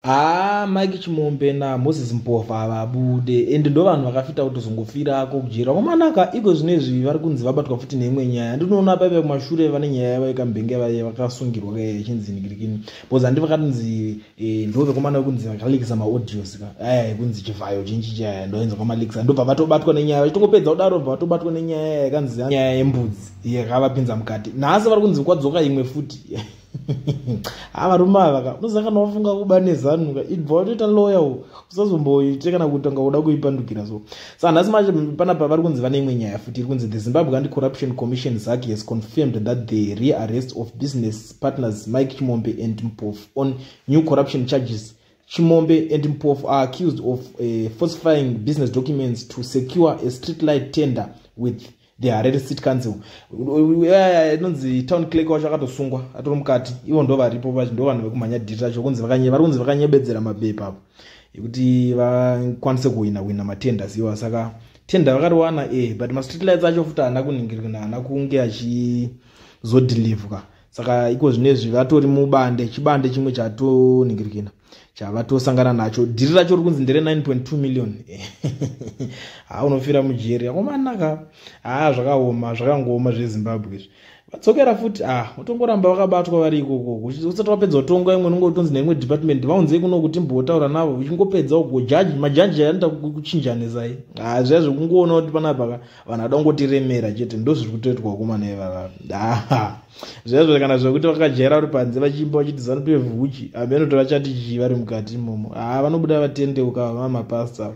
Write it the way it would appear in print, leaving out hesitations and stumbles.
Haa, Mike Chimombe naMoses Mpofu havabude, ende ndo vanhu vakafita kutozongofirako kujeri. Vakomanaka, iko zvinezvi vari kunzi vabatwa futi neimwe nyaya. Ndinoona paipa kumashure vane nyaya yavo yekambenge vaye vakasungirwa ichinzi nikirikini, because handi vakatinzi ndo vekomana vekunzi vakalikisa maaudios ka aya ekunzi Chivhayo chinchi chaya, ndoenza kwamalikisa, ndobva vatobatwa nenyaya. Vachitongopedza kudaro, bva vatobatwa nenyaya yakanzi nyaya yembudzi yakavapinza mukati. Nhasi vari kunzi kwadzoka imwe futi. Ha, varume ava ka, unoziva kana wafunga kuba neZANU ka, ibva watoita loya, usazomboite kana kutanga kuda kuipandukira. So saka nhasi macho panapa vari kunzi vane imwe nyaya futi iri kunzi the Zimbabwe Anti-Corruption Commission, ZACC, has confirmed that the rearrest of business partners Mike Chimombe and Mpofu on new corruption charges. Chimombe and Mpofu are accused of falsifying business documents to secure a streetlight tender with the Harare City Council. Inonzi town clerk wacho akatosungwa, atori mukati. Ivo ndo varipo vacho, ndo vanhu vekumhanya dhiri racho. Kunzi vari kunzi vakanyebedzera mabepa apo ekuti vakwanise kuwina wina matenders iwa. Saka tender vakariwana but mastreet lights acho futi haana kuningirina, haana kunge achizodhilivhwa. Saka iko zvinezvi vatori mubande, chibande chimwe chatoningirikina chavatosangana nacho. Dhiri racho ri kunzi ndere 9.2 million. Ha, unofira mujeri, akomanaka. Ha, zvakaoma, zvakangooma zveZimbabwe izvi. Vadzokera futi, ah, utongoramba vakabatwa vari ikoko. Usati wapedza kutonga imwe, unonge utonzi neimwe department, vaunzei kuno kuti timbotaura navo. Uchingopedza uko, jaji, majaji anoita kuchinjanisai. Ha, zviya zvekungoona kuti panapa vanhu vada kungotiremera chete, ndo zviri kutoitwa komana ivava. Zviya zvo kana zvekuti vakajaira uri panze vachiimba vachiti ZANU PF huchi, hameno kuti vachati chii vari mukati imomo. Ha, vanobuda vatendeuka vamapasta.